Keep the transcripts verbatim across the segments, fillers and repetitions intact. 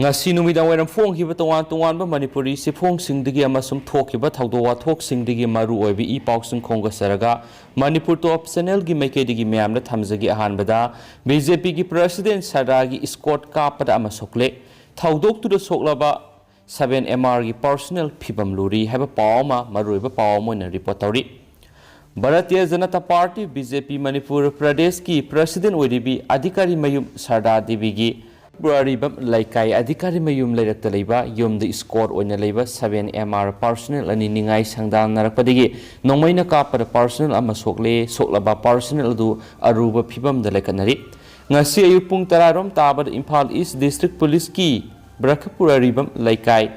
ꯉꯁꯤ ꯅꯨꯃꯤꯗꯥꯡ ꯋꯥꯏꯔꯝ ꯐꯣꯡꯈꯤꯕ ꯇꯣꯉꯥꯟ ꯇꯣꯉꯥꯟꯕ ꯃꯅꯤꯄꯨꯔꯤ ꯆꯦꯐꯣꯡꯁꯤꯡꯗꯒꯤ ꯑꯃꯁꯨꯡ ꯊꯣꯛꯈꯤꯕ ꯊꯧꯗꯣꯛ ꯋꯥꯊꯣꯛꯁꯤꯡꯗꯒꯤ ꯃꯔꯨ ꯑꯣꯏꯕ ꯏ ꯄꯥꯎꯁꯤꯡ ꯈꯣꯝꯒꯠꯆꯔꯒ, ꯃꯅꯤꯄꯨꯔ ꯇꯣꯞ ꯆꯦꯅꯦꯜꯒꯤ ꯃꯥꯏꯀꯩꯗꯒꯤ ꯃꯌꯥꯝꯗ ꯊꯝꯖꯒꯦ꯫ ꯑꯍꯥꯟꯕꯗ, ꯕꯤ ꯖꯦ ꯄꯤꯒꯤ ꯄ꯭ꯔꯁꯤꯗꯦꯟ ꯁꯔꯗꯥꯒꯤ ꯏꯁꯀꯣꯔꯠ ꯀꯥꯞꯄꯗ ꯑꯃ ꯁꯣꯛꯂꯦ꯫ ꯊꯧꯗꯣꯛꯇꯨꯗ ꯁꯣꯛꯂꯕ ꯁꯚꯦꯟ ꯑꯦꯝ ꯑꯥꯔꯒꯤ ꯄꯥꯔꯁꯣꯅꯦꯜ ꯐꯤꯕꯝ ꯂꯨꯔꯤ ꯍꯥꯏꯕ ꯄꯥꯎ ꯑꯃ, ꯃꯔꯨꯑꯣꯏꯕ ꯄꯥꯎ ꯑꯃ ꯑꯣꯏꯅ ꯔꯤꯄꯣꯔꯠ ꯇꯧꯔꯤ꯫ Bharatiya Janata party, B J ꯄꯤ, ꯃꯅꯤꯄꯨꯔ ꯄ꯭ꯔꯗꯦꯁꯀꯤ ꯄ꯭ꯔꯁꯤꯗꯦꯟ ꯑꯣꯏꯔꯤꯕꯤ ꯑꯙꯤꯀꯥꯔꯤ ꯃꯌꯨꯝ ꯁꯔꯗꯥ ꯗꯦꯕꯤꯒꯤ ꯑꯔꯤꯕꯝ ꯂꯩꯀꯥꯏ ꯑꯙꯤꯀꯥꯔꯤ ꯃꯌꯨꯝ ꯂꯩꯔꯛꯇ ꯂꯩꯕ ꯌꯨꯝꯗ ꯏꯁꯀꯣꯔꯠ ꯑꯣꯏꯅ ꯂꯩꯕ ꯁꯚꯦꯟ ꯑꯦꯝ ꯑꯥꯔ ꯄꯥꯔꯁꯣꯅꯦꯜ ꯑꯅꯤ ꯅꯤꯡꯉꯥꯏ ꯁꯪꯗꯥꯅꯔꯛꯄꯗꯒꯤ ꯅꯣꯡꯃꯩꯅ ꯀꯥꯞꯄꯗ ꯄꯥꯔꯁꯣꯅꯦꯜ ꯑꯃ ꯁꯣꯛꯂꯦ꯫ ꯁꯣꯛꯂꯕ ꯄꯥꯔꯁꯣꯅꯦꯜ ꯑꯗꯨ ꯑꯔꯨꯕ ꯐꯤꯕꯝꯗ ꯂꯩꯈꯠꯅꯔꯤ꯫ ꯉꯁꯤ ꯑꯌꯨꯛ ꯄꯨꯡ ꯇꯔꯥ ꯔꯣꯝ ꯇꯥꯕꯗ ꯏꯝꯐꯥꯜ ꯏꯁ ꯗꯤꯁꯇ꯭ꯔꯤꯛ ꯄꯨꯂꯤꯁꯀꯤ ꯕ꯭ꯔꯈꯄꯨꯔ ꯑꯔꯤꯕꯝ ꯂꯩꯀꯥꯏ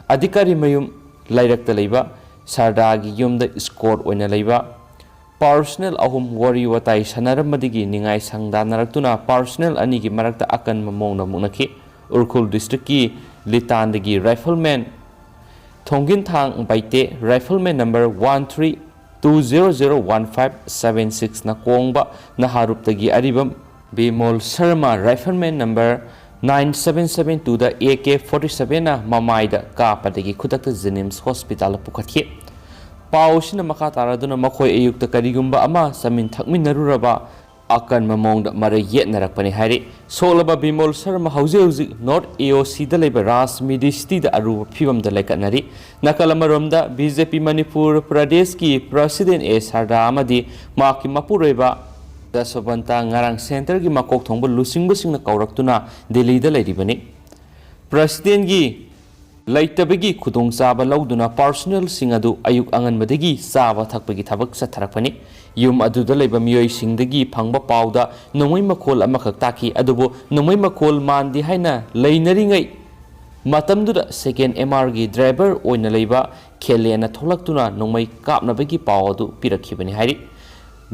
ꯑꯙꯤꯀꯥꯔꯤ ꯃꯌꯨꯝ ꯂꯩꯔꯛꯇ ꯂꯩꯕ ꯁꯔꯗꯥꯒꯤ ꯌꯨꯝꯗ ꯏꯁꯀꯣꯔꯠ ꯑꯣꯏꯅ ꯂꯩꯕ ꯄꯥꯔꯁꯣꯅꯦꯜ ꯑꯍꯨꯝ ꯋꯥꯔꯤ ꯋꯥꯇꯥꯏ ꯁꯥꯟꯅꯔꯝꯕꯗꯒꯤ ꯅꯤꯡꯉꯥꯏ ꯁꯪꯗꯥꯅꯔꯛꯇꯨꯅ ꯄꯥꯔꯁꯣꯅꯦꯜ ꯑꯅꯤꯒꯤ ꯃꯔꯛꯇ ꯑꯀꯟꯕ ꯃꯑꯣꯡꯗ ꯃꯨꯛꯅꯈꯤ꯫ ꯎꯔꯈꯨꯜ ꯗꯤꯁꯇ꯭ꯔꯤꯛꯀꯤ ꯂꯤꯇꯥꯟꯗꯒꯤ ꯔꯥꯏꯐꯜꯃꯦꯟ ꯊꯣꯡꯒꯤꯟꯊꯥꯡ ꯕꯩꯇꯦ, ꯔꯥꯏꯐꯜꯃꯦꯟ number one three two zero zero one five seven six ꯅ ꯀꯣꯡꯕ ꯅꯍꯥꯔꯨꯞꯇꯒꯤ ꯑꯔꯤꯕꯝ Bimol Sharma, rifleman number nine seven seven two ꯗ ꯑꯦ ꯀꯦ forty seven ꯅ ꯃꯃꯥꯏꯗ ꯀꯥꯞꯄꯗꯒꯤ ꯈꯨꯗꯛꯇ ꯖꯦꯅꯤꯝꯁ ꯍꯣꯁꯄꯤꯇꯥꯜꯗ ꯄꯨꯈꯠꯈꯤ꯫ ꯄꯥꯎ ꯑꯁꯤꯅ ꯃꯈꯥ ꯇꯥꯔꯗꯨꯅ ꯃꯈꯣꯏ ꯑꯌꯨꯛꯇ ꯀꯔꯤꯒꯨꯝꯕ ꯑꯃ ꯆꯥꯃꯤꯟ ꯊꯛꯃꯤꯟꯅꯔꯨꯔꯕ ꯑꯀꯟꯕ ꯃꯑꯣꯡꯗ ꯃꯔꯩ ꯌꯦꯠꯅꯔꯛꯄꯅꯤ ꯍꯥꯏꯔꯤ꯫ ꯁꯣꯛꯂꯕ ꯕꯤꯃꯣꯜ ꯁꯔꯃ ꯍꯧꯖꯤꯛ ꯍꯧꯖꯤꯛ ꯅꯣꯔꯠ ꯑꯦ ꯑꯣ ꯁꯤꯗ ꯂꯩꯕ ꯔꯥꯖ ꯃꯤꯗꯤꯁꯤꯇꯤꯗ ꯑꯔꯨꯕ ꯐꯤꯕꯝꯗ ꯂꯩꯈꯠꯅꯔꯤ꯫ ꯅꯥꯀꯜ ꯑꯃꯔꯣꯝꯗ, ꯕꯤ ꯖꯦ ꯄꯤ ꯃꯅꯤꯄꯨꯔ ꯄ꯭ꯔꯗꯦꯁꯀꯤ ꯄ꯭ꯔꯁꯤꯗꯦꯟ ꯑꯦ ꯁꯔꯗꯥ ꯑꯃꯗꯤ ꯃꯍꯥꯛꯀꯤ ꯃꯄꯨꯔꯣꯏꯕ ꯖꯁꯣꯕꯟꯇ ꯉꯔꯥꯡ ꯁꯦꯟꯇꯔꯒꯤ ꯃꯀꯣꯛ ꯊꯣꯡꯕ ꯂꯨꯆꯤꯡꯕꯁꯤꯡꯅ ꯀꯧꯔꯛꯇꯨꯅ ꯗꯤꯜꯂꯤꯗ ꯂꯩꯔꯤꯕꯅꯤ꯫ ꯄ꯭ꯔꯁꯤꯗꯦꯟꯒꯤ ꯂꯩꯇꯕꯒꯤ ꯈꯨꯗꯣꯡꯆꯥꯕ ꯂꯧꯗꯨꯅ ꯄꯥꯔꯁꯣꯅꯦꯜꯁꯤꯡ ꯑꯗꯨ ꯑꯌꯨꯛ ꯑꯉꯟꯕꯗꯒꯤ ꯆꯥꯕ ꯊꯛꯄꯒꯤ ꯊꯕꯛ ꯆꯠꯊꯔꯛꯄꯅꯤ꯫ ꯌꯨꯝ ꯑꯗꯨꯗ ꯂꯩꯕ ꯃꯤꯑꯣꯏꯁꯤꯡꯗꯒꯤ ꯐꯪꯕ ꯄꯥꯎꯗ ꯅꯣꯡꯃꯩ ꯃꯈꯣꯜ ꯑꯃꯈꯛ ꯇꯥꯈꯤ, ꯑꯗꯨꯕꯨ ꯅꯣꯡꯃꯩ ꯃꯈꯣꯜ ꯃꯥꯟꯗꯦ ꯍꯥꯏꯅ ꯂꯩꯅꯔꯤꯉꯩ ꯃꯇꯝꯗꯨꯗ ꯁꯦꯀꯦꯟ ꯑꯦꯝ ꯑꯥꯔꯒꯤ ꯗ꯭ꯔꯥꯏꯚꯔ ꯑꯣꯏꯅ ꯂꯩꯕ ꯈꯦꯂꯦꯅ ꯊꯣꯛꯂꯛꯇꯨꯅ ꯅꯣꯡꯃꯩ ꯀꯥꯞꯅꯕꯒꯤ ꯄꯥꯎ ꯑꯗꯨ ꯄꯤꯔꯛꯈꯤꯕꯅꯤ ꯍꯥꯏꯔꯤ꯫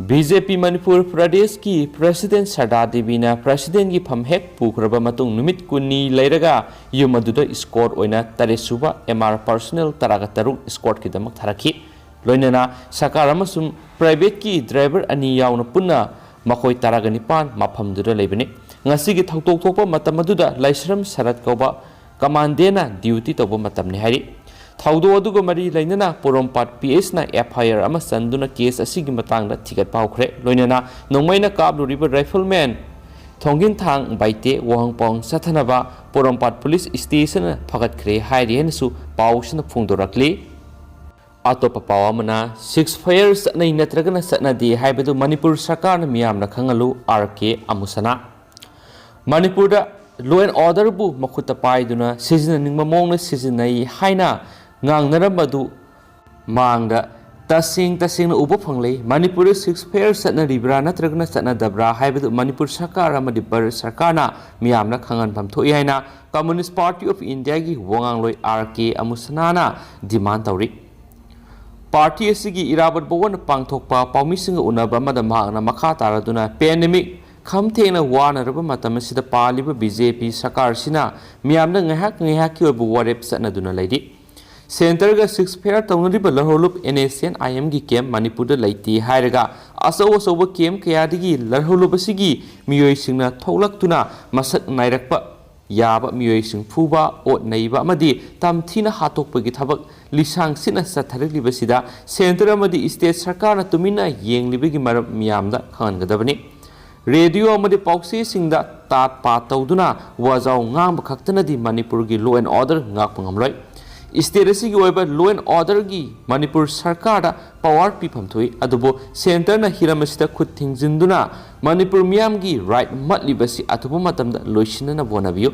ꯕꯤ ꯖꯦ ꯄꯤ ꯃꯅꯤꯄꯨꯔ ꯄ꯭ꯔꯗꯦꯁꯀꯤ ꯄ꯭ꯔꯁꯤꯗꯦꯟ ꯁꯔꯗꯥ ꯗꯦꯕꯤꯅ ꯄ꯭ꯔꯁꯤꯗꯦꯟꯒꯤ ꯐꯝ ꯍꯦꯛ ꯄꯨꯈ꯭ꯔꯕ ꯃꯇꯨꯡ ꯅꯨꯃꯤꯠ ꯀꯨꯟꯅꯤ ꯂꯩꯔꯒ ꯌꯨꯝ ꯑꯗꯨꯗ ꯏꯁꯀꯣꯔꯠ ꯑꯣꯏꯅ ꯇꯔꯦꯠ ꯁꯨꯕ ꯑꯦꯝ ꯑꯥꯔ ꯄꯥꯔꯁꯣꯅꯦꯜ ꯇꯔꯥꯒ ꯇꯔꯨꯛ ꯏꯁꯀꯣꯔꯠꯀꯤꯗꯃꯛ ꯊꯥꯔꯛꯈꯤ꯫ ꯂꯣꯏꯅꯅ ꯁꯔꯀꯥꯔ ꯑꯃꯁꯨꯡ ꯄ꯭ꯔꯥꯏꯚꯦꯠꯀꯤ ꯗ꯭ꯔꯥꯏꯚꯔ ꯑꯅꯤ ꯌꯥꯎꯅ ꯄꯨꯟꯅ ꯃꯈꯣꯏ ꯇꯔꯥꯒ ꯅꯤꯄꯥꯟ ꯃꯐꯝꯗꯨꯗ ꯂꯩꯕꯅꯤ꯫ ꯉꯁꯤꯒꯤ ꯊꯧꯗꯣꯛ ꯊꯣꯛꯄ ꯃꯇꯝ ꯑꯗꯨꯗ ꯂꯥꯏꯁ꯭ꯔꯝ ꯁꯔꯠ ꯀꯧꯕ ꯀꯃꯥꯟꯗꯦꯟꯅ ꯗ꯭ꯌꯨꯇꯤ ꯇꯧꯕ ꯃꯇꯝꯅꯤ ꯍꯥꯏꯔꯤ꯫ ꯊꯧꯗꯣꯛ ꯑꯗꯨꯒ ꯃꯔꯤ ꯂꯩꯅꯅ ꯄꯣꯔꯣꯝꯄꯥꯠ ꯄꯤ ꯑꯦꯁꯅ ꯑꯦꯐ ꯑꯥꯏ ꯑꯥꯔ ꯑꯃ ꯆꯟꯗꯨꯅ ꯀꯦꯁ ꯑꯁꯤꯒꯤ ꯃꯇꯥꯡꯗ ꯊꯤꯒꯠꯄ ꯍꯧꯈ꯭ꯔꯦ꯫ ꯂꯣꯏꯅꯅ ꯅꯣꯡꯃꯩꯅ ꯀꯥꯞꯂꯨꯔꯤꯕ ꯔꯥꯏꯐꯜꯃꯦꯟ ꯊꯣꯡꯒꯤꯟꯊꯥꯡ ꯕꯥꯏꯇꯦ ꯋꯥꯍꯪꯄꯥꯎ ꯆꯠꯊꯅꯕ ꯄꯣꯔꯣꯝꯄꯥꯠ ꯄꯨꯂꯤꯁ ꯁ꯭ꯇꯦꯁꯟꯅ ꯐꯒꯠꯈ꯭ꯔꯦ ꯍꯥꯏꯔꯤ ꯍꯥꯏꯅꯁꯨ ꯄꯥꯎꯁꯤꯅ ꯐꯣꯡꯗꯣꯔꯛꯂꯤ꯫ ꯑꯇꯣꯞꯄ ꯄꯥꯎ ꯑꯃꯅ, ꯁꯤꯖꯐꯌꯔ ꯆꯠꯅꯩ ꯅꯠꯇ꯭ꯔꯒꯅ ꯆꯠꯅꯗꯦ ꯍꯥꯏꯕꯗꯨ ꯃꯅꯤꯄꯨꯔ ꯁꯔꯀꯥꯔꯅ ꯃꯤꯌꯥꯝꯅ ꯈꯪꯍꯜꯂꯨ, ꯑꯥꯔ ꯀꯦ ꯑꯃꯨꯁꯅꯥ꯫ ꯃꯅꯤꯄꯨꯔꯗ law and orderꯕꯨ ꯃꯈꯨꯠꯇ ꯄꯥꯏꯗꯨꯅ ꯁꯤꯖꯤꯟꯅꯅꯤꯡꯕ ꯃꯑꯣꯡꯗ ꯁꯤꯖꯤꯟꯅꯩ ꯍꯥꯏꯅ ꯉꯥꯡꯅꯔꯝꯕꯗꯨ ꯃꯥꯡꯗ ꯇꯁꯦꯡ ꯇꯁꯦꯡꯅ ꯎꯕ ꯐꯪꯂꯦ꯫ ꯃꯅꯤꯄꯨꯔꯗ ꯁꯤꯖꯐꯌꯔ ꯆꯠꯅꯔꯤꯕ꯭ꯔꯥ ꯅꯠꯇ꯭ꯔꯒꯅ ꯆꯠꯅꯗꯕ꯭ꯔꯥ ꯍꯥꯏꯕꯗꯨ ꯃꯅꯤꯄꯨꯔ ꯁꯔꯀꯥꯔ ꯑꯃꯗꯤ ꯚꯥꯔꯠ ꯁꯔꯀꯥꯔꯅ ꯃꯤꯌꯥꯝꯅ ꯈꯪꯍꯟꯐꯝ ꯊꯣꯛꯏ ꯍꯥꯏꯅ Communist Party of Indiaꯒꯤ ꯋꯥꯉꯥꯡꯂꯣꯏ ꯑꯥꯔ ꯀꯦ ꯑꯃꯨꯁꯅꯥꯅ demand ꯇꯧꯔꯤ꯫ ꯄꯥꯔꯇꯤ ꯑꯁꯤꯒꯤ ꯏꯔꯥꯕꯣꯠ ꯚꯋꯟꯗ ꯄꯥꯡꯊꯣꯛꯄ ꯄꯥꯎꯃꯤꯁꯤꯡꯒ ꯎꯅꯕ ꯑꯃꯗ ꯃꯍꯥꯛꯅ ꯃꯈꯥ ꯇꯥꯔꯗꯨꯅ, ꯄꯦꯟꯗꯦꯃꯤꯛ ꯈꯝ ꯊꯦꯡꯅ ꯋꯥꯅꯔꯕ ꯃꯇꯝ ꯑꯁꯤꯗ ꯄꯥꯜꯂꯤꯕ ꯕꯤ ꯖꯦ ꯄꯤ ꯁꯔꯀꯥꯔꯁꯤꯅ ꯃꯤꯌꯥꯝꯗ ꯉꯥꯏꯍꯥꯛ ꯉꯥꯏꯍꯥꯛꯀꯤ ꯑꯣꯏꯕ ꯋꯥꯔꯦꯞ ꯆꯠꯅꯗꯨꯅ ꯂꯩꯔꯤ꯫ ꯁꯦꯟꯇꯔꯒ ꯁꯤꯖꯐꯌꯔ ꯇꯧꯅꯔꯤꯕ ꯂꯔꯍꯧꯂꯨꯞ ꯑꯦꯟ ꯑꯦꯁ ꯑꯦꯟ ꯑꯥꯏ ꯑꯦꯝꯒꯤ ꯀꯦꯝꯞ ꯃꯅꯤꯄꯨꯔꯗ ꯂꯩꯇꯦ ꯍꯥꯏꯔꯒ, ꯑꯆꯧ ꯑꯆꯧꯕ ꯀꯦꯝꯞ ꯀꯌꯥꯗꯒꯤ ꯂꯔꯍꯧꯂꯨꯞ ꯑꯁꯤꯒꯤ ꯃꯤꯑꯣꯏꯁꯤꯡꯅ ꯊꯣꯛꯂꯛꯇꯨꯅ ꯃꯁꯛ ꯅꯥꯏꯔꯛꯄ ꯌꯥꯕ ꯃꯤꯑꯣꯏꯁꯤꯡ ꯐꯨꯕ, ꯑꯣꯠ ꯅꯩꯕ ꯑꯃꯗꯤ ꯇꯝꯊꯤꯅ ꯍꯥꯠꯇꯣꯛꯄꯒꯤ ꯊꯕꯛ ꯂꯤꯁꯥꯡ ꯁꯤꯠꯅ ꯆꯠꯊꯔꯛꯂꯤꯕꯁꯤꯗ ꯁꯦꯟꯇꯔ ꯑꯃꯗꯤ ꯁ꯭ꯇꯦꯠ ꯁꯔꯀꯥꯔꯅ ꯇꯨꯃꯤꯟꯅ ꯌꯦꯡꯂꯤꯕꯒꯤ ꯃꯔꯝ ꯃꯤꯌꯥꯝꯗ ꯈꯪꯍꯟꯒꯗꯕꯅꯤ꯫ ꯔꯦꯗꯤꯑꯣ ꯑꯃꯗꯤ ꯄꯥꯎꯆꯦꯁꯤꯡꯗ ꯇꯥꯠ ꯄꯥꯠ ꯇꯧꯗꯨꯅ ꯋꯥꯖꯥꯎ ꯉꯥꯡꯕ ꯈꯛꯇꯅꯗꯤ ꯃꯅꯤꯄꯨꯔꯒꯤ law and order ꯉꯥꯛꯄ ꯉꯝꯂꯣꯏ꯫ ꯁ꯭ꯇꯦꯠ ꯑꯁꯤꯒꯤ ꯑꯣꯏꯕ law and orderꯒꯤ ꯃꯅꯤꯄꯨꯔ ꯁꯔꯀꯥꯔꯗ power ꯄꯤꯐꯝ ꯊꯣꯛꯏ, ꯑꯗꯨꯕꯨ ꯁꯦꯟꯇꯔꯅ ꯍꯤꯔꯝ ꯑꯁꯤꯗ ꯈꯨꯠ ꯊꯤꯡꯖꯤꯟꯗꯨꯅ ꯃꯅꯤꯄꯨꯔ ꯃꯤꯌꯥꯝꯒꯤ right ꯃꯠꯂꯤꯕꯁꯤ ꯑꯊꯨꯕ ꯃꯇꯝꯗ ꯂꯣꯏꯁꯤꯟꯅꯅꯕ ꯍꯣꯠꯅꯕꯤꯌꯨ꯫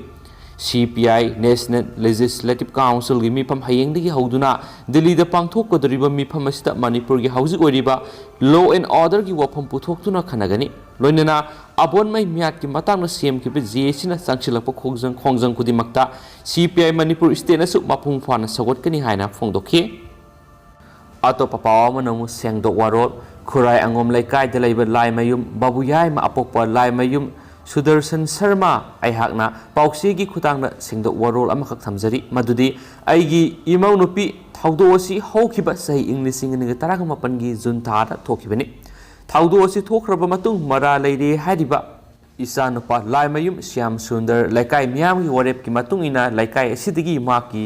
ꯁꯤ ꯄꯤ ꯑꯥꯏ, National Legislative Councilꯒꯤ ꯃꯤꯐꯝ ꯍꯌꯦꯡꯗꯒꯤ ꯍꯧꯗꯨꯅ ꯗꯤꯜꯂꯤꯗ ꯄꯥꯡꯊꯣꯛꯀꯗꯧꯔꯤꯕ ꯃꯤꯐꯝ ꯑꯁꯤꯗ ꯃꯅꯤꯄꯨꯔꯒꯤ ꯍꯧꯖꯤꯛ ꯑꯣꯏꯔꯤꯕ law and orderꯒꯤ ꯋꯥꯐꯝ ꯄꯨꯊꯣꯛꯇꯨꯅ ꯈꯟꯅꯒꯅꯤ꯫ ꯂꯣꯏꯅꯅ ꯑꯕꯣꯟꯃꯩ ꯃꯤꯌꯥꯠꯀꯤ ꯃꯇꯥꯡꯗ ꯁꯦꯝꯈꯤꯕ ꯖꯦ ꯑꯦ ꯁꯤꯅ ꯆꯪꯁꯤꯜꯂꯛꯄ ꯈꯣꯡꯖꯪ, ꯈꯣꯡꯖꯪ ꯈꯨꯗꯤꯡꯃꯛꯇ ꯁꯤ ꯄꯤ ꯑꯥꯏ ꯃꯅꯤꯄꯨꯔ ꯁ꯭ꯇꯦꯠꯅꯁꯨ ꯃꯄꯨꯡ ꯐꯥꯅ ꯁꯧꯒꯠꯀꯅꯤ ꯍꯥꯏꯅ ꯐꯣꯡꯗꯣꯛꯈꯤ꯫ ꯑꯇꯣꯞꯄ ꯄꯥꯎ ꯑꯃꯅ ꯑꯃꯨꯛ ꯁꯦꯡꯗꯣꯛ ꯋꯥꯔꯣꯜ, ꯈꯨꯔꯥꯏ ꯑꯉꯣꯝ ꯂꯩꯀꯥꯏꯗ ꯂꯩꯕ ꯂꯥꯏꯃꯌꯨꯝ ꯕꯥꯕꯨ ꯌꯥꯏꯃ ꯑꯄꯣꯛꯄ ꯂꯥꯏꯃꯌꯨꯝ ꯁꯨꯗꯔꯁꯟ ꯁꯔꯃ ꯑꯩꯍꯥꯛꯅ ꯄꯥꯎꯆꯦꯒꯤ ꯈꯨꯠꯊꯥꯡꯗ ꯁꯦꯡꯗꯣꯛ ꯋꯥꯔꯣꯜ ꯑꯃꯈꯛ ꯊꯝꯖꯔꯤ, ꯃꯗꯨꯗꯤ ꯑꯩꯒꯤ ꯏꯃꯧ ꯅꯨꯄꯤ ꯊꯧꯗꯣꯛ ꯑꯁꯤ ꯍꯧꯈꯤꯕ ꯆꯍꯤ ꯏꯪ ꯂꯤꯁꯤꯡ ꯑꯅꯤꯒ ꯇꯔꯥꯃꯥꯄꯟꯒꯤ ꯖꯨꯟ ꯊꯥꯗ ꯊꯣꯛꯈꯤꯕꯅꯤ꯫ ꯊꯧꯗꯣꯛ ꯑꯁꯤ ꯊꯣꯛꯈ꯭ꯔꯕ ꯃꯇꯨꯡ ꯃꯔꯥꯜ ꯂꯩꯔꯦ ꯍꯥꯏꯔꯤꯕ ꯏꯆꯥꯅꯨꯄꯥ ꯂꯥꯏꯃꯌꯨꯝ ꯁ꯭ꯌꯥꯝ ꯁꯨꯟꯗꯔ ꯂꯩꯀꯥꯏ ꯃꯤꯌꯥꯝꯒꯤ ꯋꯥꯔꯦꯞꯀꯤ ꯃꯇꯨꯡ ꯏꯟꯅ ꯂꯩꯀꯥꯏ ꯑꯁꯤꯗꯒꯤ ꯃꯍꯥꯛꯀꯤ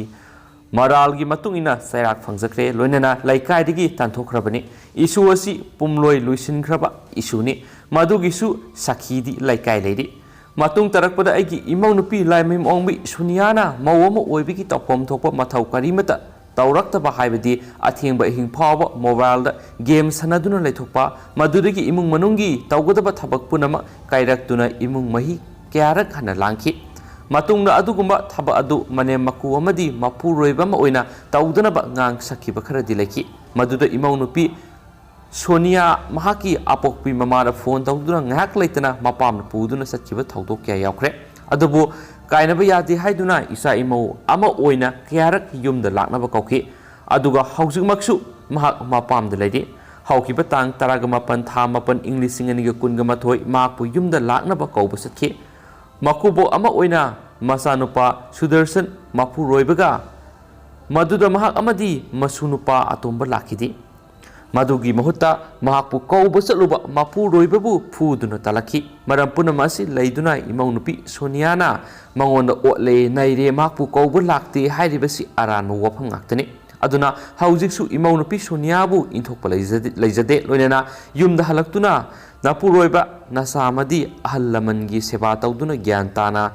ꯃꯔꯥꯜꯒꯤ ꯃꯇꯨꯡ ꯏꯟꯅ ꯆꯩꯔꯥꯛ ꯐꯪꯖꯈ꯭ꯔꯦ, ꯂꯣꯏꯅꯅ ꯂꯩꯀꯥꯏꯗꯒꯤ ꯇꯥꯟꯊꯣꯛꯈ꯭ꯔꯕꯅꯤ꯫ ꯏꯁꯨ ꯑꯁꯤ ꯄꯨꯝꯂꯣꯏ ꯂꯣꯏꯁꯤꯟꯈ꯭ꯔꯕ ꯏꯁꯨꯅꯤ꯫ ꯃꯗꯨꯒꯤꯁꯨ ꯁꯥꯈꯤꯗꯤ ꯂꯩꯀꯥꯏ ꯂꯩꯔꯤ꯫ ꯃꯇꯨꯡ ꯇꯥꯔꯛꯄꯗ ꯑꯩꯒꯤ ꯏꯃꯧ ꯅꯨꯄꯤ ꯂꯥꯏꯃꯌꯨꯝ ꯑꯣꯡꯕꯤ ꯁꯣꯅꯤꯌꯥꯅ ꯃꯧ ꯑꯃ ꯑꯣꯏꯕꯒꯤ ꯇꯧꯐꯝ ꯊꯣꯛꯄ ꯃꯊꯧ ꯀꯔꯤꯃꯠꯇ ꯇꯧꯔꯛꯇꯕ, ꯍꯥꯏꯕꯗꯤ ꯑꯊꯦꯡꯕ ꯑꯍꯤꯡ ꯐꯥꯎꯕ ꯃꯣꯕꯥꯏꯜꯗ ꯒꯦꯝ ꯁꯥꯟꯅꯗꯨꯅ ꯂꯩꯊꯣꯛꯄ, ꯃꯗꯨꯗꯒꯤ ꯏꯃꯨꯡ ꯃꯅꯨꯡꯒꯤ ꯇꯧꯒꯗꯕ ꯊꯕꯛ ꯄꯨꯝꯅꯃꯛ ꯀꯥꯏꯔꯛꯇꯨꯅ ꯏꯃꯨꯡ ꯃꯍꯤ ꯀꯌꯥꯔꯛ ꯍꯟꯅ ꯂꯥꯡꯈꯤ꯫ ꯃꯇꯨꯡꯗ ꯑꯗꯨꯒꯨꯝꯕ ꯊꯕꯛ ꯑꯗꯨ ꯃꯅꯦꯝ ꯃꯀꯨ ꯑꯃꯗꯤ ꯃꯄꯨꯔꯣꯏꯕ ꯑꯃ ꯑꯣꯏꯅ ꯇꯧꯗꯅꯕ ꯉꯥꯡ ꯁꯛꯈꯤꯕ ꯈꯔꯗꯤ ꯂꯩꯈꯤ꯫ ꯃꯗꯨꯗ ꯏꯃꯧ ꯅꯨꯄꯤ ꯁꯣꯅꯤꯌꯥ ꯃꯍꯥꯛꯀꯤ ꯑꯄꯣꯛꯄꯤ ꯃꯃꯥꯗ ꯐꯣꯟ ꯇꯧꯗꯨꯅ ꯉꯥꯏꯍꯥꯛ ꯂꯩꯇꯅ ꯃꯄꯥꯝꯗ ꯄꯨꯗꯨꯅ ꯆꯠꯈꯤꯕ ꯊꯧꯗꯣꯛ ꯀꯌꯥ ꯌꯥꯎꯈ꯭ꯔꯦ꯫ ꯑꯗꯨꯕꯨ ꯀꯥꯏꯅꯕ ꯌꯥꯗꯦ ꯍꯥꯏꯗꯨꯅ ꯏꯆꯥ ꯏꯃꯧ ꯑꯃ ꯑꯣꯏꯅ ꯀꯌꯥꯔꯛ ꯌꯨꯝꯗ ꯂꯥꯛꯅꯕ ꯀꯧꯈꯤ꯫ ꯑꯗꯨꯒ ꯍꯧꯖꯤꯛꯃꯛꯁꯨ ꯃꯍꯥꯛ ꯃꯄꯥꯝꯗ ꯂꯩꯔꯤ꯫ ꯍꯧꯈꯤꯕ ꯇꯥꯡ ꯇꯔꯥꯒ ꯃꯥꯄꯟ ꯊꯥ ꯃꯥꯄꯟ ꯏꯪ ꯂꯤꯁꯤꯡ ꯑꯅꯤꯒ ꯀꯨꯟꯒ ꯃꯥꯊꯣꯏ ꯃꯍꯥꯛꯄꯨ ꯌꯨꯝꯗ ꯂꯥꯛꯅꯕ ꯀꯧꯕ ꯆꯠꯈꯤ꯫ ꯃꯀꯨꯕꯣꯛ ꯑꯃ ꯑꯣꯏꯅ ꯃꯆꯥꯅꯨꯄꯥ ꯁꯨꯗꯔꯁꯟ ꯃꯄꯨꯔꯣꯏꯕꯒ ꯃꯗꯨꯗ ꯃꯍꯥꯛ ꯑꯃꯗꯤ ꯃꯁꯨ ꯅꯨꯄꯥ ꯑꯇꯣꯝꯕ ꯂꯥꯛꯈꯤꯗꯦ꯫ ꯃꯗꯨꯒꯤ ꯃꯍꯨꯠꯇ ꯃꯍꯥꯛꯄꯨ ꯀꯧꯕ ꯆꯠꯂꯨꯕ ꯃꯄꯨꯔꯣꯏꯕꯕꯨ ꯐꯨꯗꯨꯅ ꯇꯥꯜꯂꯛꯈꯤ꯫ ꯃꯔꯝ ꯄꯨꯝꯅꯃꯛ ꯑꯁꯤ ꯂꯩꯗꯨꯅ ꯏꯃꯧ ꯅꯨꯄꯤ ꯁꯣꯅꯤꯌꯥꯅ ꯃꯉꯣꯟꯗ ꯑꯣꯠꯂꯦ ꯅꯩꯔꯦ, ꯃꯍꯥꯛꯄꯨ ꯀꯧꯕ ꯂꯥꯛꯇꯦ ꯍꯥꯏꯔꯤꯕꯁꯤ ꯑꯔꯥꯟꯕ ꯋꯥꯐꯝ ꯉꯥꯛꯇꯅꯤ꯫ ꯑꯗꯨꯅ ꯍꯧꯖꯤꯛꯁꯨ ꯏꯃꯧ ꯅꯨꯄꯤ ꯁꯣꯅꯤꯌꯥꯕꯨ ꯏꯟꯊꯣꯛꯄ ꯂꯩꯖꯗꯦ, ꯂꯩꯖꯗꯦ꯫ ꯂꯣꯏꯅꯅ ꯌꯨꯝꯗ ꯍꯜꯂꯛꯇꯨꯅ ꯅꯄꯨꯔꯣꯏꯕ, ꯅꯆꯥ ꯑꯃꯗꯤ ꯑꯍꯜ ꯂꯃꯟꯒꯤ ꯁꯦꯕꯥ ꯇꯧꯗꯨꯅ ꯒ꯭ꯌꯥꯟ ꯇꯥꯅ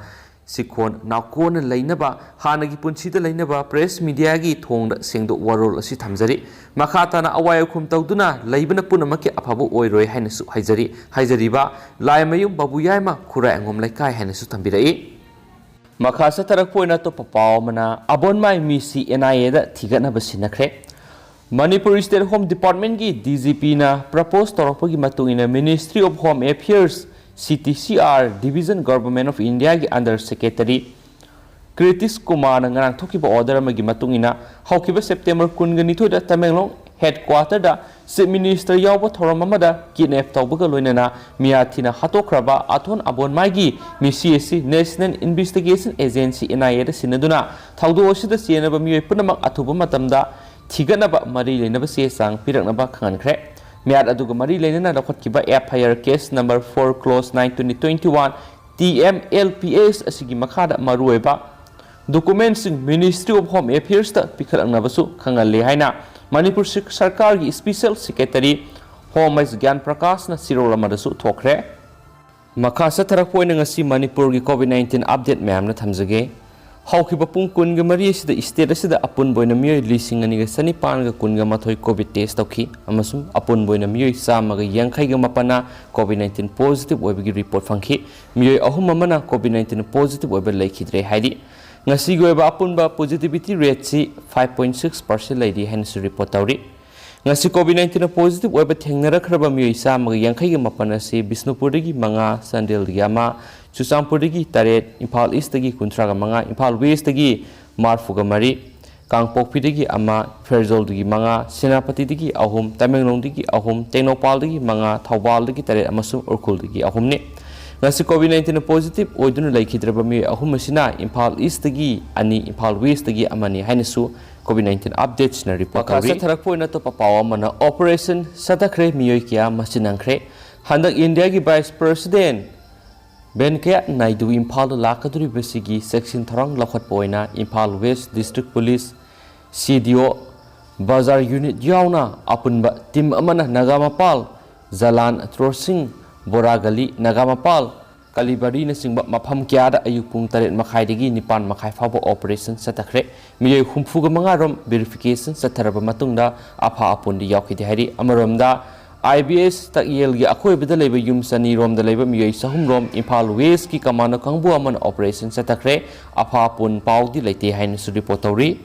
ꯁꯤꯈꯣꯟ ꯅꯥꯀꯣꯟꯅ ꯂꯩꯅꯕ, ꯍꯥꯟꯅꯒꯤ ꯄꯨꯟꯁꯤꯗ ꯂꯩꯅꯕ ꯄ꯭ꯔꯦꯁ ꯃꯤꯗꯤꯌꯥꯒꯤ ꯊꯣꯡꯗ ꯁꯦꯡꯗꯣꯛ ꯋꯥꯔꯣꯜ ꯑꯁꯤ ꯊꯝꯖꯔꯤ꯫ ꯃꯈꯥ ꯇꯥꯅ ꯑꯋꯥꯏ ꯑꯈꯨꯝ ꯇꯧꯗꯨꯅ ꯂꯩꯕꯅ ꯄꯨꯝꯅꯃꯛꯀꯤ ꯑꯐꯕ ꯑꯣꯏꯔꯣꯏ ꯍꯥꯏꯅꯁꯨ ꯍꯥꯏꯖꯔꯤ꯫ ꯍꯥꯏꯖꯔꯤꯕ ꯂꯥꯏꯃꯌꯨꯝ ꯕꯥꯕꯨ ꯌꯥꯏꯃ, ꯈꯨꯔꯥꯏ ꯑꯉꯣꯝ ꯂꯩꯀꯥꯏ ꯍꯥꯏꯅꯁꯨ ꯊꯝꯕꯤꯔꯛꯏ꯫ ꯃꯈꯥ ꯆꯠꯊꯔꯛꯄ ꯑꯣꯏꯅ ꯑꯇꯣꯞꯄ ꯄꯥꯎ ꯑꯃꯅ, ꯑꯕꯣꯟꯃꯥꯏ ꯃꯤꯁꯤ ꯑꯦꯟ ꯑꯥꯏ ꯑꯦꯗ ꯊꯤꯒꯠꯅꯕ ꯁꯤꯟꯅꯈ꯭ꯔꯦ꯫ ꯃꯅꯤꯄꯨꯔ ꯁ꯭ꯇꯦꯠ ꯍꯣꯝ ꯗꯤꯄꯥꯔꯠꯃꯦꯟꯒꯤ ꯗꯤ ꯖꯤ ꯄꯤꯅ ꯄ꯭ꯔꯄꯣꯖ ꯇꯧꯔꯛꯄꯒꯤ ꯃꯇꯨꯡ ꯏꯟꯅ Ministry of Home Affairs, C T C R, Division, Government of India ꯒꯤ under secretary ꯀ꯭ꯔꯤꯇꯤꯁ ꯀꯨꯃꯥꯔꯅ ꯉꯔꯥꯡ ꯊꯣꯛꯈꯤꯕ order ꯑꯃꯒꯤ ꯃꯇꯨꯡ ꯏꯟꯅ, ꯍꯧꯈꯤꯕ ꯁꯦꯞꯇꯦꯝꯕꯔ ꯀꯨꯟꯒ ꯅꯤꯊꯣꯏꯗ ꯇꯃꯦꯡꯂꯣꯡ headquarter ꯗ Chief Minister ꯌꯥꯎꯕ ꯊꯧꯔꯝ ꯑꯃꯗ kidnap ꯇꯧꯕꯒ ꯂꯣꯏꯅꯅ ꯃꯤꯌꯥꯊꯤꯅ ꯍꯥꯠꯇꯣꯛꯈ꯭ꯔꯕ ꯑꯊꯣꯟ ꯑꯕꯣꯟꯃꯥꯏꯒꯤ ꯃꯤꯁꯤ ꯑꯁꯤ National Investigation Agency, and I ꯑꯦꯗ ꯁꯤꯟꯅꯗꯨꯅ ꯊꯧꯗꯣꯛ ꯑꯁꯤꯗ ꯆꯦꯟꯅꯕ ꯃꯤꯑꯣꯏ ꯄꯨꯝꯅꯃꯛ ꯑꯊꯨꯕ ꯃꯇꯝꯗ ꯊꯤꯒꯠꯅꯕ ꯃꯔꯤ ꯂꯩꯅꯕ ꯆꯦ ꯆꯥꯡ ꯄꯤꯔꯛꯅꯕ ꯈꯪꯍꯟꯈ꯭ꯔꯦ꯫ ꯃꯤꯌꯥꯠ ꯑꯗꯨꯒ ꯃꯔꯤ ꯂꯩꯅꯅ ꯂꯧꯈꯠꯈꯤꯕ F I R case number four clause nine twenty twenty one T M L P S ꯑꯁꯤꯒꯤ ꯃꯈꯥꯗ ꯃꯔꯨꯑꯣꯏꯕ documentꯁꯤꯡ Ministry of Home Affairsꯇ ꯄꯤꯈꯠꯂꯛꯅꯕꯁꯨ ꯈꯪꯍꯜꯂꯦ ꯍꯥꯏꯅ ꯃꯅꯤꯄꯨꯔ ꯁꯔꯀꯥꯔꯒꯤ Special Secretary Home Vice ꯒ꯭ꯌꯥꯟ ꯄ꯭ꯔꯀꯥꯁꯅ ꯆꯦꯔꯣꯜ ꯑꯃꯗꯁꯨ ꯊꯣꯛꯈ꯭ꯔꯦ꯫ ꯃꯈꯥ ꯆꯠꯊꯔꯛꯄ ꯑꯣꯏꯅ ꯉꯁꯤ ꯃꯅꯤꯄꯨꯔꯒꯤ COVID nineteen update ꯃꯌꯥꯝꯅ ꯊꯝꯖꯒꯦ꯫ ꯍꯧꯈꯤꯕ ꯄꯨꯡ ꯀꯨꯟꯒ ꯃꯔꯤ ꯑꯁꯤꯗ state ꯑꯁꯤꯗ ꯑꯄꯨꯟꯕ ꯑꯣꯏꯅ ꯃꯤꯑꯣꯏ ꯂꯤꯁꯤꯡ ꯑꯅꯤꯒ ꯆꯅꯤꯄꯥꯟꯒ ꯀꯨꯟꯒ ꯃꯥꯊꯣꯏ COVID test ꯇꯧꯈꯤ ꯑꯃꯁꯨꯡ ꯑꯄꯨꯟꯕ ꯑꯣꯏꯅ ꯃꯤꯑꯣꯏ ꯆꯥꯝꯃꯒ ꯌꯥꯡꯈꯩꯒ ꯃꯥꯄꯟꯅ COVID nineteen positive ꯑꯣꯏꯕꯒꯤ report ꯐꯪꯈꯤ꯫ ꯃꯤꯑꯣꯏ ꯑꯍꯨꯝ ꯑꯃꯅ COVID nineteen positive ꯑꯣꯏꯕ ꯂꯩꯈꯤꯗ꯭ꯔꯦ ꯍꯥꯏꯔꯤ꯫ ꯉꯁꯤꯒꯤ ꯑꯣꯏꯕ ꯑꯄꯨꯟꯕ positivity rateꯁꯤ five point six percent ꯂꯩꯔꯤ ꯍꯥꯏꯅꯁꯨ report ꯇꯧꯔꯤ꯫ ꯉꯁꯤ COVID nineteen positive ꯑꯣꯏꯕ ꯊꯦꯡꯅꯔꯛꯈ꯭ꯔꯕ ꯃꯤꯑꯣꯏ ꯆꯥꯝꯃꯒ ꯌꯥꯡꯈꯩꯒ ꯃꯥꯄꯟ ꯑꯁꯤ ꯕꯤꯁꯅꯨꯄꯨꯔꯗꯒꯤ ꯃꯉꯥ, ꯆꯥꯟꯗꯦꯜꯗꯒꯤ ꯑꯃ, ꯆꯨꯔꯆꯥꯟꯄꯨꯔꯗꯒꯤ ꯇꯔꯦꯠ, ꯏꯝꯐꯥꯜ Eastꯇꯒꯤ ꯀꯨꯟꯊ꯭ꯔꯥꯒ ꯃꯉꯥ, ꯏꯝꯐꯥꯜ Westꯇꯒꯤ ꯃꯔꯤꯐꯨꯒ ꯃꯔꯤ, ꯀꯥꯡꯄꯣꯛꯄꯤꯗꯒꯤ ꯑꯃ, ꯐꯦꯔꯖꯧꯜꯗꯒꯤ ꯃꯉꯥ, ꯁꯦꯅꯥꯄꯇꯤꯗꯒꯤ ꯑꯍꯨꯝ, ꯇꯃꯦꯡꯂꯣꯡꯗꯒꯤ ꯑꯍꯨꯝ, ꯇꯦꯡꯅꯧꯄꯥꯜꯗꯒꯤ ꯃꯉꯥ, ꯊꯧꯕꯥꯜꯗꯒꯤ ꯇꯔꯦꯠ ꯑꯃꯁꯨꯡ ꯎꯈ꯭ꯔꯨꯜꯗꯒꯤ ꯑꯍꯨꯝꯅꯤ꯫ ꯉꯁꯤ COVID nineteen positive ꯑꯣꯏꯗꯨꯅ ꯂꯩꯈꯤꯗ꯭ꯔꯕ ꯃꯤꯑꯣꯏ ꯑꯍꯨꯝ ꯑꯁꯤꯅ ꯏꯝꯐꯥꯜ Eastꯇꯒꯤ ꯑꯅꯤ, ꯏꯝꯐꯥꯜ Westꯇꯒꯤ ꯑꯃꯅꯤ ꯍꯥꯏꯅꯁꯨ COVID nineteen updatesꯅ report ꯃꯈꯥ ꯇꯧꯔꯤ꯫ ꯆꯠꯊꯔꯛꯄ ꯑꯣꯏꯅ ꯑꯇꯣꯞꯄ ꯄꯥꯎ ꯑꯃꯅ, operation ꯆꯠꯊꯈ꯭ꯔꯦ, ꯃꯤꯑꯣꯏ ꯀꯌꯥ ꯃꯁꯤ ꯅꯪꯈ꯭ꯔꯦ꯫ ꯍꯟꯗꯛ ꯏꯟꯗꯤꯌꯥꯒꯤ Vice President ꯚꯦꯟꯀꯌꯥ ꯅꯥꯏꯗꯨ ꯏꯝꯐꯥꯜꯗ ꯂꯥꯛꯀꯗꯧꯔꯤꯕꯁꯤꯒꯤ ꯆꯦꯛꯁꯤꯟ ꯊꯧꯔꯥꯡ ꯂꯧꯈꯠꯄ ꯑꯣꯏꯅ Imphal West District Police, C D O, ꯕꯖꯥꯔ unit ꯌꯥꯎꯅ ꯑꯄꯨꯟꯕ team ꯑꯃꯅ ꯅꯥꯒꯥꯃꯄꯥꯜ, ꯖꯂꯥꯟ, ꯇ꯭ꯔꯣꯁꯤꯡ, ꯕꯣꯔꯥꯒꯂꯤ, ꯅꯥꯒꯥꯃꯄꯥꯜ, ꯀꯂꯤꯕꯔꯤꯅꯆꯤꯡꯕ ꯃꯐꯝ ꯀꯌꯥꯗ ꯑꯌꯨꯛ ꯄꯨꯡ ꯇꯔꯦꯠ ꯃꯈꯥꯏꯗꯒꯤ ꯅꯤꯄꯥꯟ ꯃꯈꯥꯏ ꯐꯥꯎꯕ operation ꯆꯠꯊꯈ꯭ꯔꯦ꯫ ꯃꯤꯑꯣꯏ ꯍꯨꯝꯐꯨꯒ ꯃꯉꯥ ꯔꯣꯝ verification ꯆꯠꯊꯔꯕ ꯃꯇꯨꯡꯗ ꯑꯐ ꯑꯄꯨꯟꯗꯤ ꯌꯥꯎꯈꯤꯗꯦ ꯍꯥꯏꯔꯤ꯫ ꯑꯃꯔꯣꯝꯗ, I B S ꯇꯥꯛꯌꯦꯜꯒꯤ ꯑꯀꯣꯏꯕꯗ ꯂꯩꯕ ꯌꯨꯝ ꯆꯅꯤ ꯔꯣꯝꯗ ꯂꯩꯕ ꯃꯤꯑꯣꯏ ꯆꯍꯨꯝ ꯔꯣꯝ ꯏꯝꯐꯥꯜ Westꯀꯤ commando ꯀꯥꯡꯕꯨ ꯑꯃꯅ operation ꯆꯠꯊꯈ꯭ꯔꯦ꯫ ꯑꯐ ꯑꯄꯨꯟ ꯄꯥꯎꯗꯤ ꯂꯩꯇꯦ ꯍꯥꯏꯅꯁꯨ report ꯇꯧꯔꯤ꯫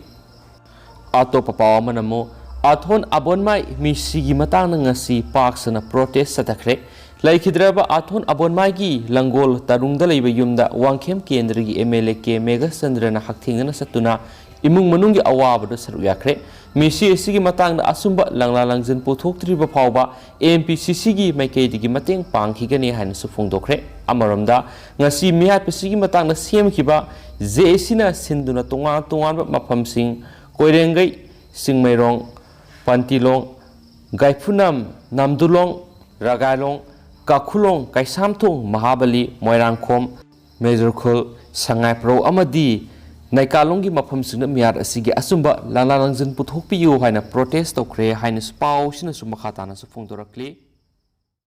ꯑꯇꯣꯞꯄ ꯄꯥꯎ ꯑꯃꯅ ꯑꯃꯨꯛ, ꯑꯊꯣꯟ ꯑꯕꯣꯟꯃꯥꯏ ꯃꯤꯁꯤꯒꯤ ꯃꯇꯥꯡꯗ ꯉꯁꯤ ꯄꯥꯛ ꯁꯟꯅ protest ꯆꯠꯊꯈ꯭ꯔꯦ꯫ ꯂꯩꯈꯤꯗ꯭ꯔꯕ ꯑꯊꯣꯟ ꯑꯕꯣꯟꯃꯥꯏꯒꯤ ꯂꯪꯒꯣꯜ ꯇꯔꯨꯡꯗ ꯂꯩꯕ ꯌꯨꯝꯗ ꯋꯥꯡꯈꯦꯝ ꯀꯦꯟꯗ꯭ꯔꯒꯤ M L A ꯀꯦ ꯃꯦꯘꯆꯟꯗ꯭ꯔꯅ ꯍꯛꯊꯦꯡꯅꯅ ꯆꯠꯇꯨꯅ ꯏꯃꯨꯡ ꯃꯅꯨꯡꯒꯤ ꯑꯋꯥꯕꯗ ꯁꯔꯨꯛ ꯌꯥꯈ꯭ꯔꯦ꯫ ꯃꯤꯁꯤ ꯑꯁꯤꯒꯤ ꯃꯇꯥꯡꯗ ꯑꯆꯨꯝꯕ ꯂꯪꯂꯥ ꯂꯪꯖꯟ ꯄꯨꯊꯣꯛꯇ꯭ꯔꯤꯕ ꯐꯥꯎꯕ M P C Cꯒꯤ ꯃꯥꯏꯀꯩꯗꯒꯤ ꯃꯇꯦꯡ ꯄꯥꯡꯈꯤꯒꯅꯤ ꯍꯥꯏꯅꯁꯨ ꯐꯣꯡꯗꯣꯛꯈ꯭ꯔꯦ꯫ ꯑꯃꯔꯣꯝꯗ, ꯉꯁꯤ ꯃꯤꯍꯥꯠꯄꯁꯤꯒꯤ ꯃꯇꯥꯡꯗ ꯁꯦꯝꯈꯤꯕ J A Cꯅ ꯁꯤꯟꯗꯨꯅ ꯇꯣꯉꯥꯟ ꯇꯣꯉꯥꯟꯕ ꯃꯐꯝꯁꯤꯡ, ꯀꯣꯏꯔꯦꯡꯒꯩ, ꯆꯤꯡꯃꯩꯔꯣꯡ, ꯄꯟꯇꯤꯂꯣꯡ, ꯒꯥꯏꯐꯨꯅꯥꯝ, ꯅꯥꯝꯗꯨꯂꯣꯡ, ꯔꯒꯥꯏꯂꯣꯡ, ꯀꯥꯈꯨꯂꯣꯡ, ꯀꯩꯁꯥꯝꯊꯣꯡ, ꯃꯍꯥꯕꯂꯤ, ꯃꯣꯏꯔꯥꯡꯈꯣꯝ, ꯃꯦꯖꯨꯔꯈꯨꯜ, ꯁꯉꯥꯏꯄ꯭ꯔꯧ ꯑꯃꯗꯤ ꯅꯥꯏꯀꯥꯂꯣꯡꯒꯤ ꯃꯐꯝꯁꯤꯡꯗ ꯃꯤꯍꯥꯠ ꯑꯁꯤꯒꯤ ꯑꯆꯨꯝꯕ ꯂꯥꯟꯂꯥ ꯂꯪꯖꯟ ꯄꯨꯊꯣꯛꯄꯤꯌꯨ ꯍꯥꯏꯅ protest ꯇꯧꯈ꯭ꯔꯦ ꯍꯥꯏꯅꯁꯨ ꯄꯥꯎꯁꯤꯅꯁꯨ ꯃꯈꯥ ꯇꯥꯅꯁꯨ ꯐꯣꯡꯗꯣꯔꯛꯂꯤ꯫